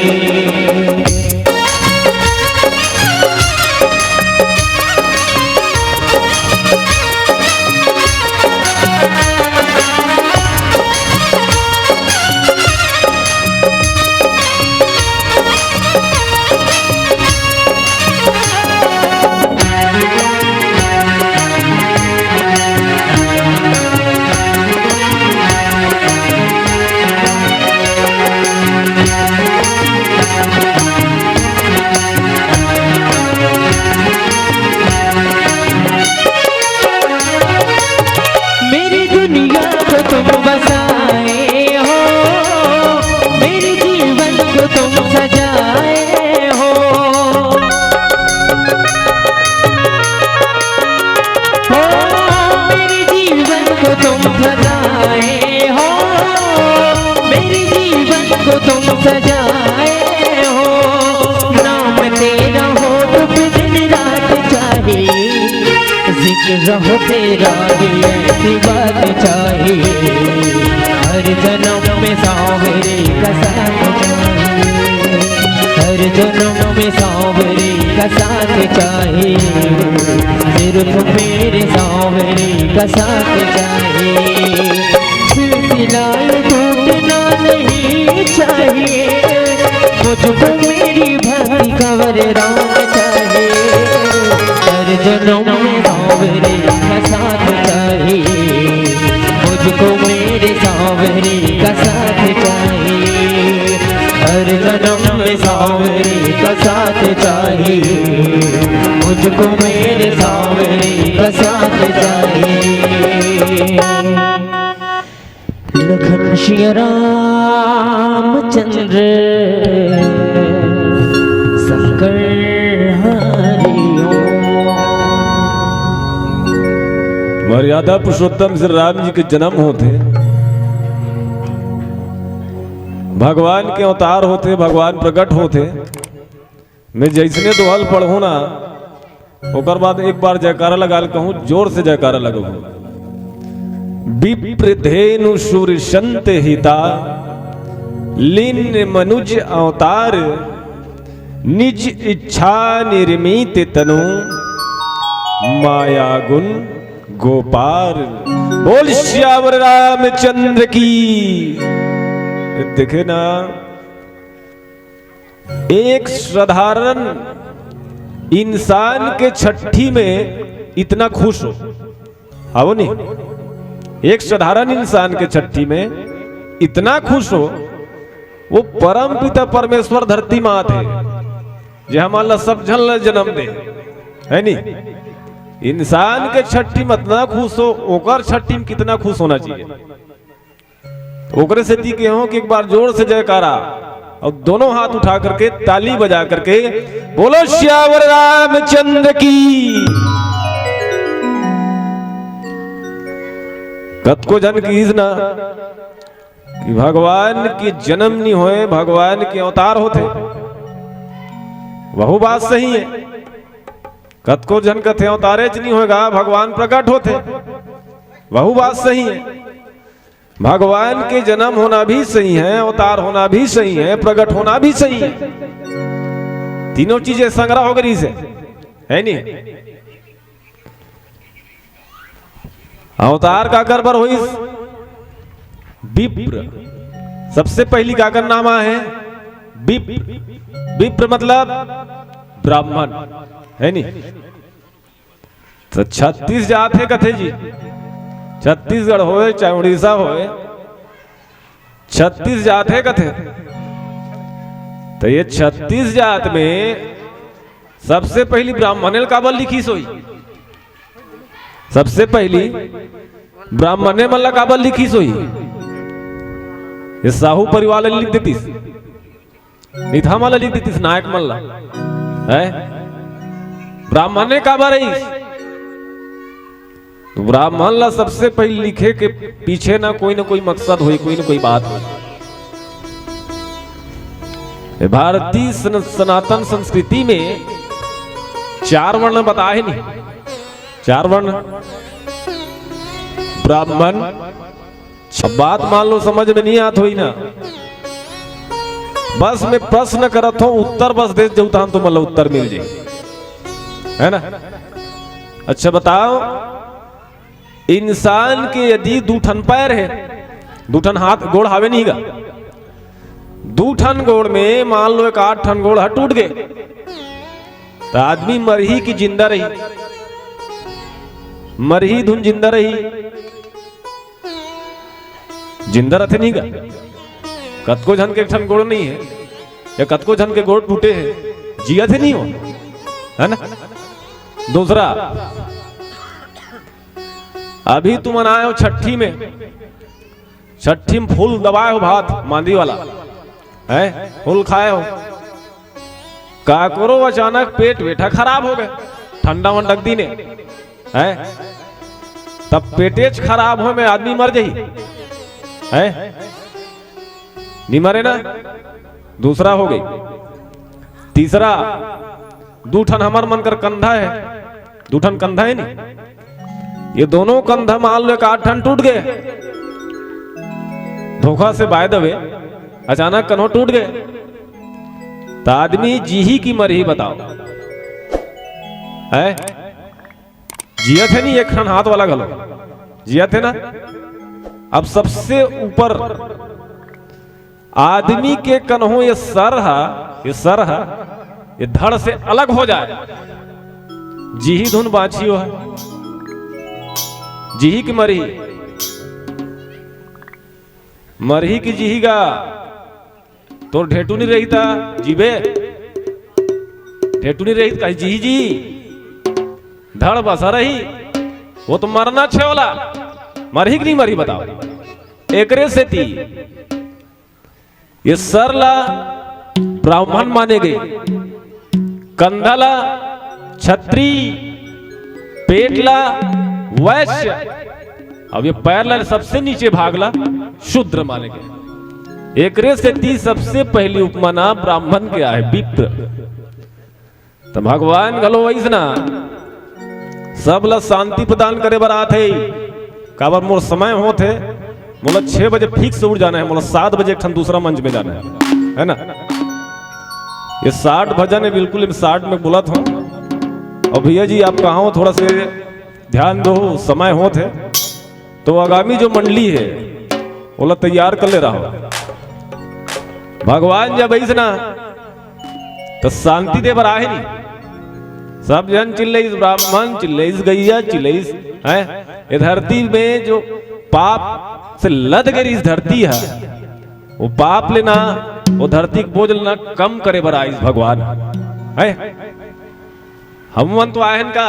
सजाए हो। नाम तेरा हो तो फिर दिन रात चाहे, जिक्र हो तेरा ये ऐसी बात चाहे। हर जन्म में सांवरे का साथ चाहे, हर जन्म में सांवरे का साथ चाहे, सिर्फ मेरे सांवरे का साथ चाहे। सिलसिला ये टूटना नहीं चाहिए, मुझको मेरी भक्ति का वरदान चाहिए। हर जन्म में सांवरे का साथ चाहिए, मुझको मेरे सांवरे का साथ चाहिए। हर जन्म में सांवरे का साथ चाहिए, मुझको मेरे सांवरे का साथ चाहिए। लखन सिया राम चंद्र शंकर हरि ओम। मर्यादा पुरुषोत्तम श्री राम जी के जन्म होथे, भगवान के अवतार होथे, भगवान प्रकट होथे। मैं जैसने दोहा ल पढ़हूं ना, ओकर बाद एक बार जयकारा लगा ल कहूं, जोर से जयकारा लगाहू। विप्र धेनु सुर संत हिता, लीन मनुज अवतार, निज इच्छा निर्मित तनु, माया गुण गोपार। बोल सियावर रामचंद्र की। देखे ना, एक साधारण इंसान के छट्ठी में इतना खुश हो, आवो नहीं? एक साधारण इंसान के छट्ठी में इतना खुश हो, वो परम पिता परमेश्वर धरती मात हे, जे हमन ला सब झन ला जन्म दे, है नी? इंसान के छट्ठी में इतना खुश हो, ओकर छट्ठी में कितना खुश होना चाहिए। ओकरे सेती कहे हों कि एक बार जोर से जयकारा और दोनों हाथ उठा करके, ताली बजा करके बोलो सियावर रामचंद्र की। कतको झन कहिस ना कि भगवान के जन्म नी होय, भगवान के अवतार होथे, वहू बात सही हे। कतको झन कथे अवतारेच नी होय गा, भगवान प्रकट होथे, वहू बात सही हे। भगवान के जन्म होना भी सही हे, अवतार होना भी सही हे, प्रकट होना भी सही हे। तीनों चीजें संग्रह हो गई से, है नी? अवतार काकर बर होइस? विप्र। सबसे पहली काकर नाम आहे? विप्र। विप्र मतलब ब्राह्मण, है नी? तो छत्तीस जात हे कथे जी, छत्तीसगढ़ होय चाहे उड़ीसा होय, छत्तीस जात हे कथे। तो ये छत्तीस जात में सबसे पहली ब्राह्मणे ल काबर लिखिस होही? सबसे पहली ब्राह्मणे मन ला काबर लिखिस होही? ये साहू परिवार ला लिख देतिस, निथा मन ला लिख देतिस, नायक मन ला, है? ब्राह्मणे काबर आइस? तो ब्राह्मण ला सबसे पहले लिखे के पीछे ना कोई ना कोई मकसद होही, कोई ना कोई बात होही। ये भारतीय सन-, सनातन संस्कृति में चार वर्ण बताए हे नी, चार वर्ण, ब्राह्मण, अब बात मान लो समझ में नहीं आत होही ना, बस मैं प्रश्न करत हों, उत्तर बस देत जाहू, तहां तुमन ला उत्तर मिल जाही, है ना? अच्छा बताओ, इंसान के यदि दू ठन पैर हे, दू ठन हाथ गोड़ हावे नहीं गा, दू ठन गोड़ में मान लो एक आध ठन गोड़ ह टूट गे, त आदमी मरही कि जिंदा रही? मरही धुन जिंदा रही? जिंदा रथे नहीं गा। कतको झन के एक ठन गोड़ नहीं हे, या कतको झन के गोड़ टूटे हे, जियत हे नहीं हो, है ना? दूसरा, अभी तुमन आए हो छट्ठी में, छट्ठी में फुल दबाए हो भात मांदी वाला, हैं? फुल खाए हो, काकरो अचानक पेट बेटा खराब हो गए, ठंडा वंडा के दिन हे, हैं? तब पेटेच खराब होय में आदमी मर जाही, हैं? नहीं मरे ना? दूसरा हो गई। तीसरा, दू ठन हमर मन कर कंधा है, दू ठन कंधा है नी, ये दोनों कंधा मान लो एक आध ठन टूट गए, धोखा से, by the way, अचानक कन्हो टूट गए, त आदमी जीही कि मरही बताओ? है? जियत है नी एक ठन हाथ वाला घलो? जियत है ना? अब सबसे ऊपर आदमी के कन्हो ये सर हा, ये सर हा, ये धड़ से अलग हो जाए, जीही धुन बाँची हो है, जीही कि मरही? मरही कि जीही गा? तोर ढेटू नी रही त जीबे? ढेटू नी रही त कही जीही जी? धड़ बसा रही, वो तो मरना छे वाला, मरही कि नहीं मरही बताओ? एकरे सेती ये सर ला ब्राह्मण माने गए, कंधा ला छत्री, पेट ला वैश्य, अब ये पैर ला सबसे नीचे भाग ला शूद्र माने गए। एकरे सेती सबसे पहली उपमा ना ब्राह्मण के आहे, विप्र। त भगवान घलो वैसना सब ला शांति प्रदान करे बर आत हे। काबर मोर समय होत हे, मोला छह बजे fix उठ जाना है, मोला सात बजे एक ठन दूसरा मंच में जाना है, है ना? ये साठ भजन है, बिल्कुल इन साठ में बोलत हूँ। और भैया जी आप कहाँ हो, थोड़ा से ध्यान दो, समय होत है। तो आगामी जो मंडली है, ओला तैयार कर ले रहा हो। भगवान जब ऐसे ना तो शांति दे बर आहे नी। सब जन चिल्लइस, ब्राह्मण चिल्लइस, गैया चिल्लइस, हैं? ये धरती में जो पाप से लद गई इस धरती है, वो पाप लेना, वो धरती के बोझ लेना कम करे बर आइस भगवान, हैं? हमन तो आए हन का?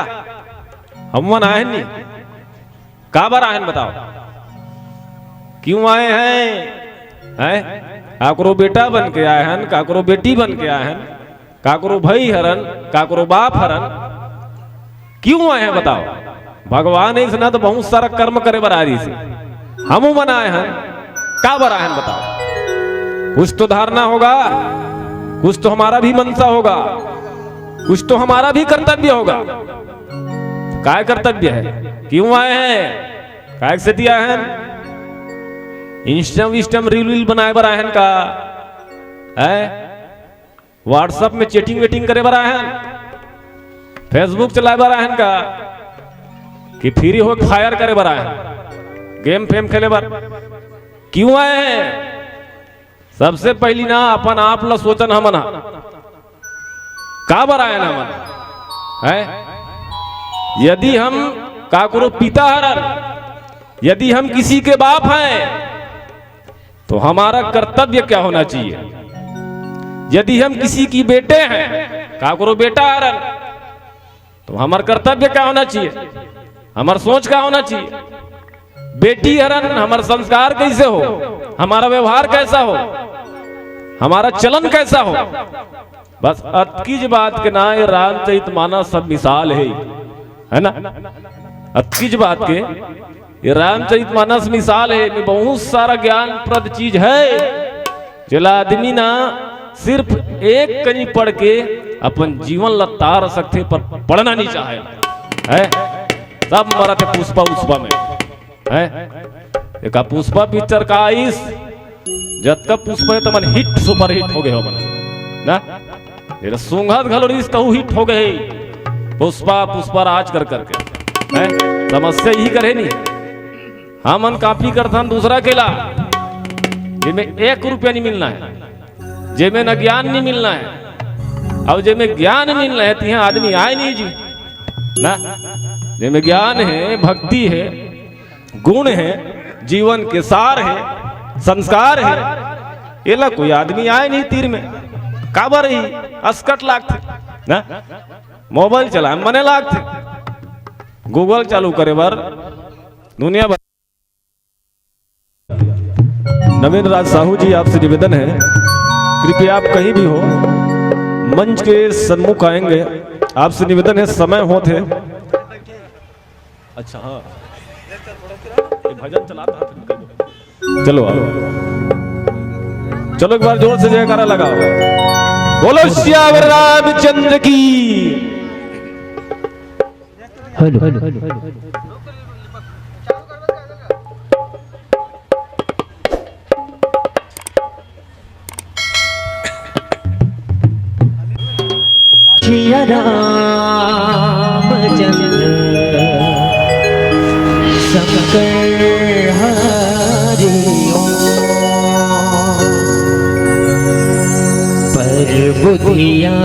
हमन आए हन नी? काबर आए हन बताओ? क्यों आए हैं? हैं? काकरो बेटा बन के आए हन, काकरो बेटी बन के आए हन, काकरो भाई हरन, काकरो बाप हरन, क्यों आए हैं बताओ? भगवान ऐसना तो बहुत सारा कर्म करे बर आ रही से, हम मन आए हैं, काबर आए हैं बताओ? कुछ तो धारणा होगा, कुछ तो हमारा भी मंशा होगा, कुछ तो हमारा भी कर्तव्य होगा। काय कर्तव्य है? क्यों आए हैं? काय से दिया है? Insta विस्टा में reel वील बनाए बर आए हैं का? है? WhatsApp में chatting वेटिंग करे बर आए हैं, Facebook चलाए बर आए हैं का, कि free हो fire करे बर आए हैं, game फेम खेले बर? क्यों आए हैं? सबसे पहली ना अपन आप ला सोचन हमन हा, का बर आए ना हमन, है? यदि हम काकरो पिता हरन, यदि हम किसी के बाप हैं, तो हमारा कर्तव्य क्या होना चाहिए? यदि हम किसी की बेटे हैं, काकरो बेटा हरन, तो हमार कर्तव्य क्या होना चाहिए? हमार सोच क्या होना चाहिए? बेटी हरन, हमार संस्कार कैसे हो, हमारा व्यवहार कैसा हो, हमारा चलन कैसा हो? बस अतकीच बात के ना ये रामचरित मानस सब मिसाल है, है ना? अतकीच बात के ये रामचरित मानस मिसाल है, एमे बहुत सारा ज्ञानप्रद चीज है, जेला आदमी ना सिर्फ एक कनी पढ़ के अपन जीवन ला तार सकथे, पर पढ़ना नहीं चाहे, है? सब मरत हे पुष्पा उष्पा में, है? एका पुष्पा पिक्चर का आइस, जतका पुष्पा हे, तमन हिट, सुपर हिट हो गए हो मन, ना? ये सूंघत घलो रहिस, तहू हिट हो गए। पुष्पा, पुष्पा राज कर करके, हैं? समस्या यही करे नी। हमन कॉपी करथन दूसरा के ला, जेमे एक रुपया नहीं मिलना है, जेमे न ज्ञान नहीं मिलना है, अब जेमे ज्ञान मिलना है, तिहा आदमी आए नहीं जी, ना? जेमे ज्ञान है, भक्ति है, गुण है, जीवन के सार है, संस्कार है, एला कोई आदमी आए नहीं तीर में। काबर ही असकट लागथे ना? मोबाइल चलाए मने लागथे, Google चालू करे बर दुनिया भर। नवीन राज साहू जी, आपसे निवेदन है, कृपया आप कहीं भी हो, मंच के सन्मुख आएंगे, आपसे निवेदन है, समय होत है। अच्छा, हाँ, ये भजन चलाता था, चलो आओ। चलो, एक बार जोर से जयकारा लगाओ। बोलो सियावर रामचंद्र की। हेलो। सिया रामचंद्र शंकर हरि ओम। पर बुधिया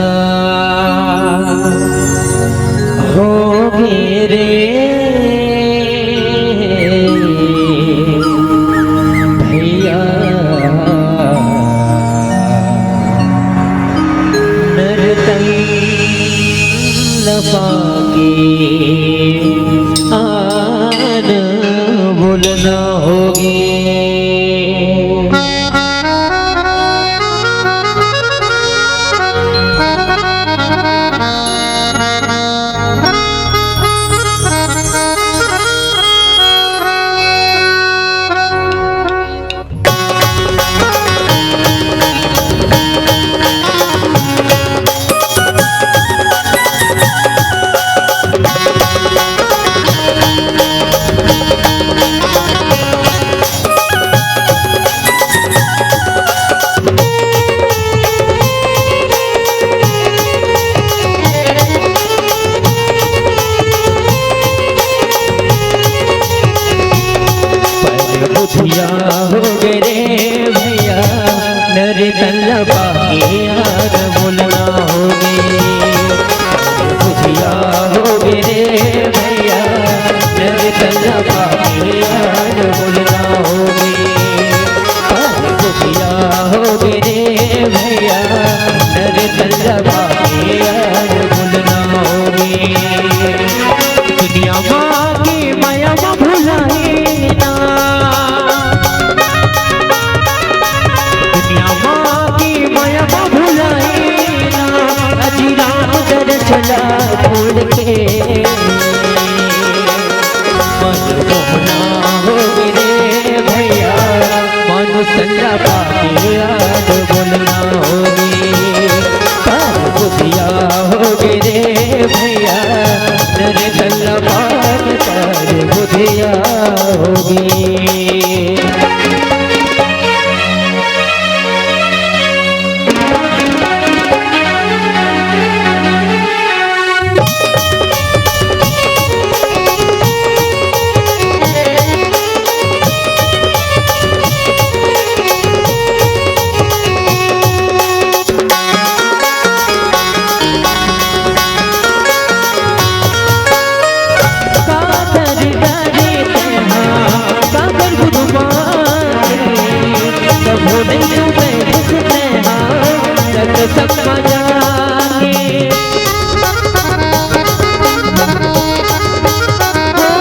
होगे रे भैया, नरतन लपा के आन बोलना होगे। पर बुधिया होगे रे भैया, नरतन लपा के आन बोलना होगे। पर बुधिया होगे रे भैया, नरतन लपा के आन बोलना होगे। पर बुधिया होगे रे भैया, नरतन लपा के आन बोलना होगे। दुनिया माँ के माया मा भुलाए ना, दुनिया माँ के माया मा भुलाए ना, अजी राम दर्शन ला छोड़ के। मन मोहना होगे रे भैया, मानुष तन लपा के आन बोलना होगे। पर बुधिया होगे रे भैया, नरतन लपा के पर बुधिया होगे। काकर डरे तैं हा, काकर गुदुमारे, कभू नइ तू बैठस तैं हा, सतसंग मा जाके। ओ,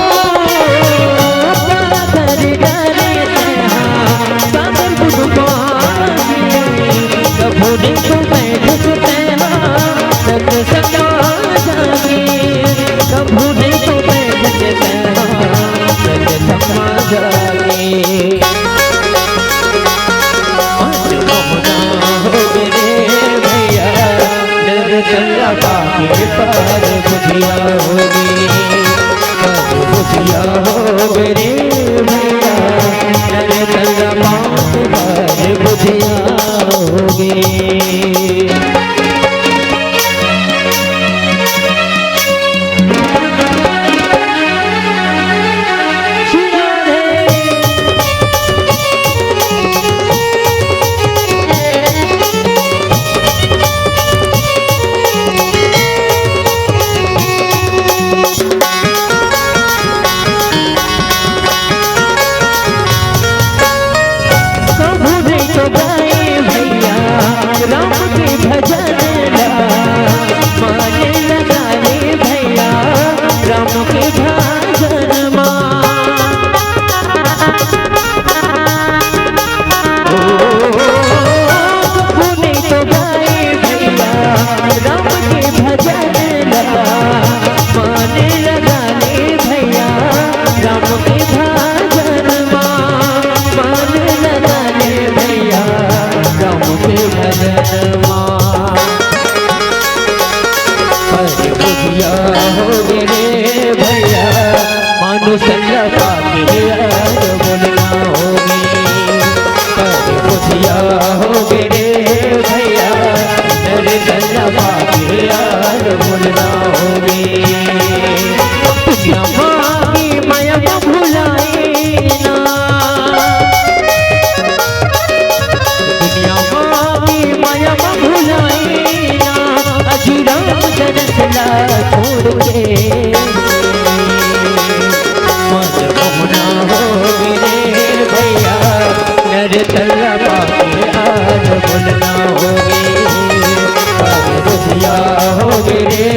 काकर डरे तैं हा, काकर गुदुमारे, कभू नइ तू बैठस तैं हा, सतसंग मा जाके। कभू नइ तू बैठस तैं हा, सतसंग मा जाके। मन मोहना होगे रे भैया, नरतन लपा के पर बुधिया होगे। पर बुधिया होगे रे भैया, नरतन लपा के पर बुधिया होगे। कभू नइ तो गाए भैया राम के भजन। अरे बुधिया हो गे रे भैया, मानुष ला पाके यार बोलना होगे। अरे बुधिया हो गे रे भैया, नर ला पाके यार बोलना होगे। दुनिया मांगी माया भुलाए ना, दुनिया मांगी माया भुलाए ना, अजूरा जनस ला छोड़ के। मन मोहना हो गे रे भैया, नर तन ला पाके आज बोलना होगे। अरे बुधिया हो गे रे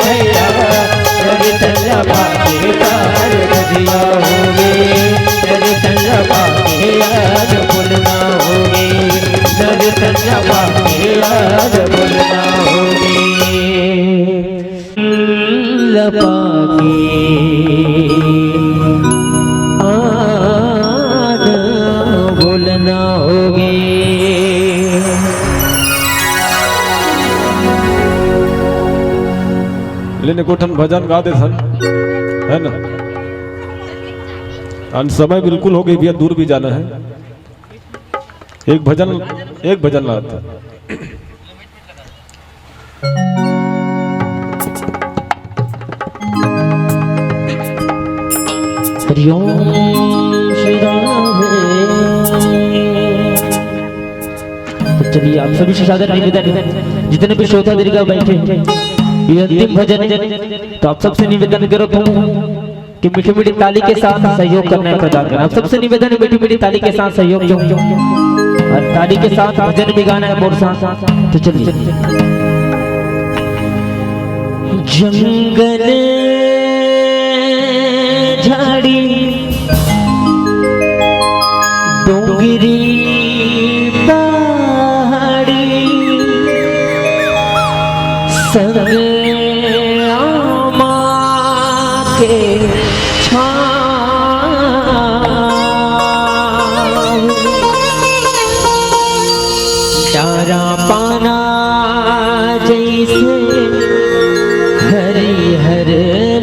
भैया, नर तन ला पाके आज बुधिया हो गे। नर तन ला पाके आज बोलना होगे। नर तन ला पाके आज बोलना होगे। ला पाके आज बोलना होगे। लेने को ठन भजन गा दे सन, है ना? अन समय बिल्कुल हो गे भैया, दूर भी जाना है। एक भजन, एक भजन लात। हरि ओम श्री राम। तो चलिए, आप सभी से सादर निवेदन, जितने भी श्रोता दीर्घा बैठे, ये अंतिम भजन है, तो आप सबसे निवेदन करो तुम कि मीठी मीठी ताली के साथ सहयोग करना है, प्रदान करना। आप सबसे निवेदन है, मीठी मीठी ताली के साथ सहयोग जो, और ताली के साथ भजन भी गाना है मोर साथ। तो चलिए। जंगल झाड़ी डोंगरी पहाड़ी संग आमा के छाँव। चारा पाना जैसे हरिहर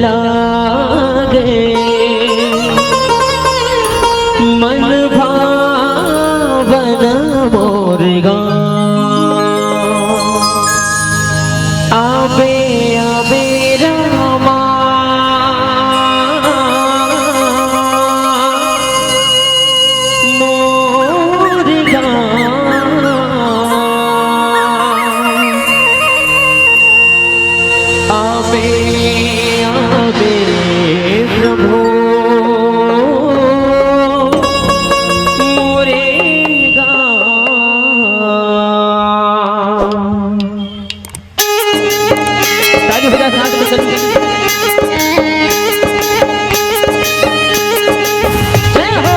लागे, मन भावन मोर गाँव। आबे आबे रामा मोर गाँव। आबे आबे प्रभु मोरे गाँव। ताली बजा, साथ में चलो। जय हो।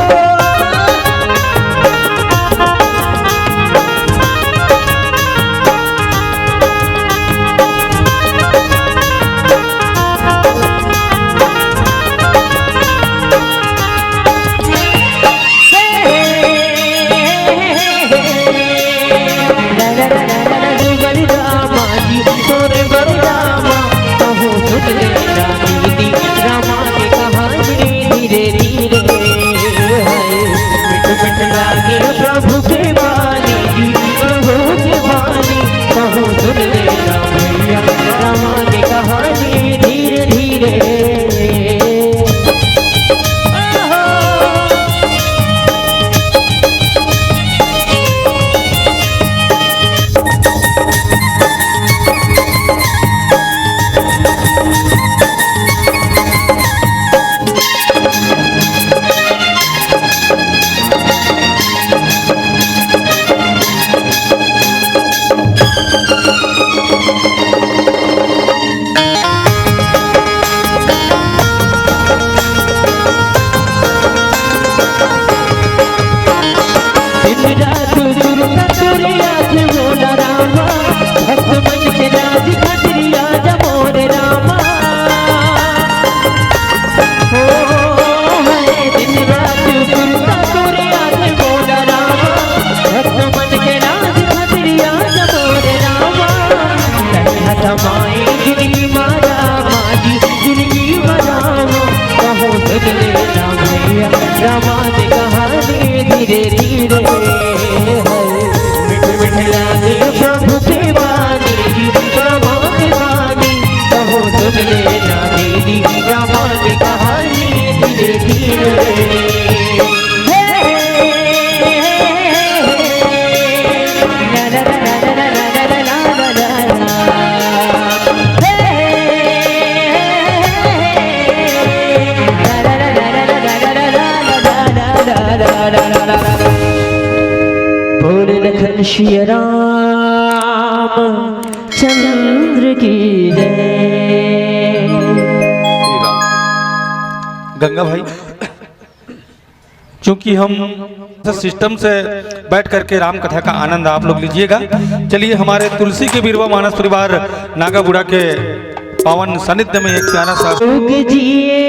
श्री राम चंद्र की जय। गंगा भाई, चूंकि हम सिस्टम से बैठ करके राम कथा का आनंद आप लोग लीजिएगा। चलिए, हमारे तुलसी के बिरवा मानस परिवार नागा बूढ़ा के पावन सानिध्य में एक प्यारा सा लोग जिए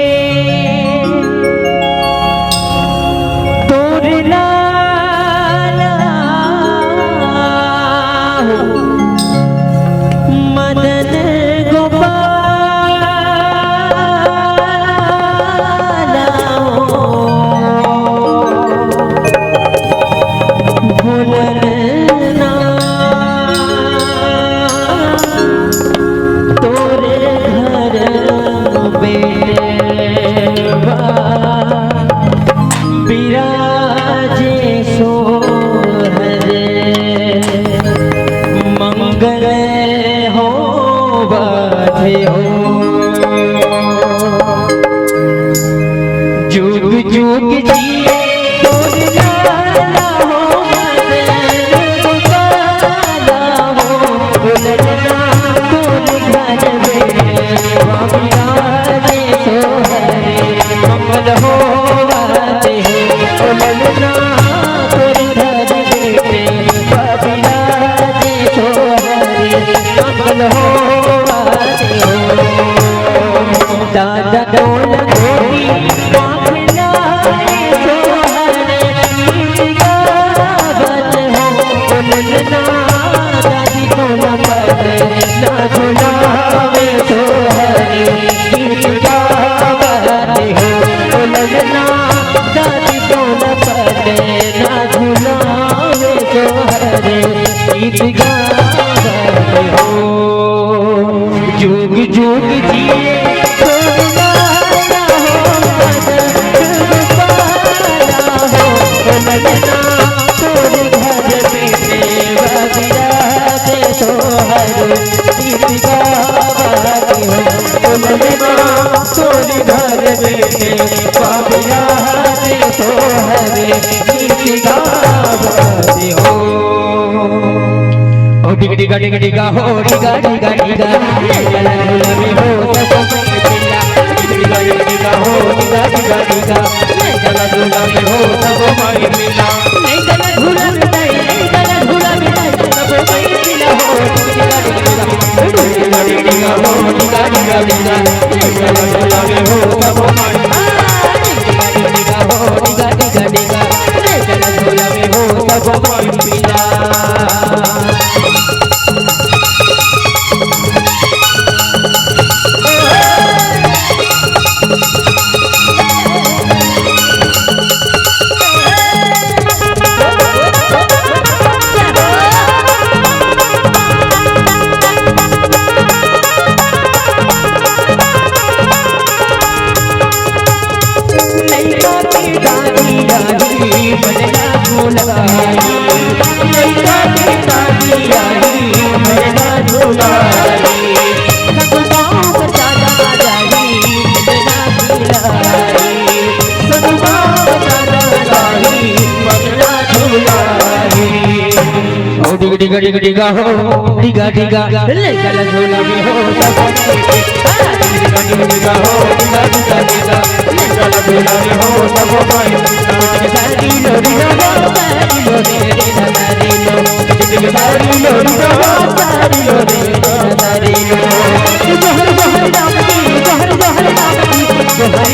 तोर लाला हो, मदन गोपाल हो, भोलनाथ तोरे घर बेटवा बिराजे सोहरे। मंगल होवत हो। जुग जुग जिए तोर लाला हो, मदन गोपाला हो, ललना तोर घर में बाबा रे सोहरे। मंगल होवत हो, ओ ललना तोर घर में बाबा रे सोहरे। मंगल होवत हो। दादा डोला डोली पाखला रे सोहरे, गीत गावत हो, ओ ललना दादी डोला पड़े, ना झुलावे सोहरे, गीत गावत हो, ओ ललना दादी डोला पड़े, ना झुलावे सोहरे, गीत गावत हो। जुग जुग जिए तोर लाला हो, मदन गोपाला हो, ललना तोर घर में बाबा रे सोहरे, गीत गावत हो, ललना तोर घर में बाबा रे सोहरे, गीत गावत हो। ओ डिग डिगा डिग डिगा हो, डिगा डिगा डिगा, ले चला झूला में हो सब कोई पिला। डिग डिगा डिग डिगा हो, डिगा डिगा डिगा, ले चला झूला में हो सब कोई पिला। ले चला झूला में, ले चला झूला में, सब कोई पिला हो। डिग डिगा डिग डिगा, डिग डिगा डिग डिगा हो, डिगा डिगा डिगा, ले चला झूला में हो सब कोई पिला। डिग डिगा डिग डिगा हो, डिगा डिगा डिगा, ले चला झूला में हो सब कोई पिला। ओ डिग डिग डिग डिगा हो, डिगा डिगा, ले चला झूला में हो सब। डिग डिगा हो, डिगा डिगा डिगा, ले चला झूला में हो सब भाई। सारी लो रे लो, सारी लो रे, सारी लो। सारी लो रे लो, सारी लो रे, सारी लो। जोहर जोहर राम की, जोहर जोहर राम की, जोहर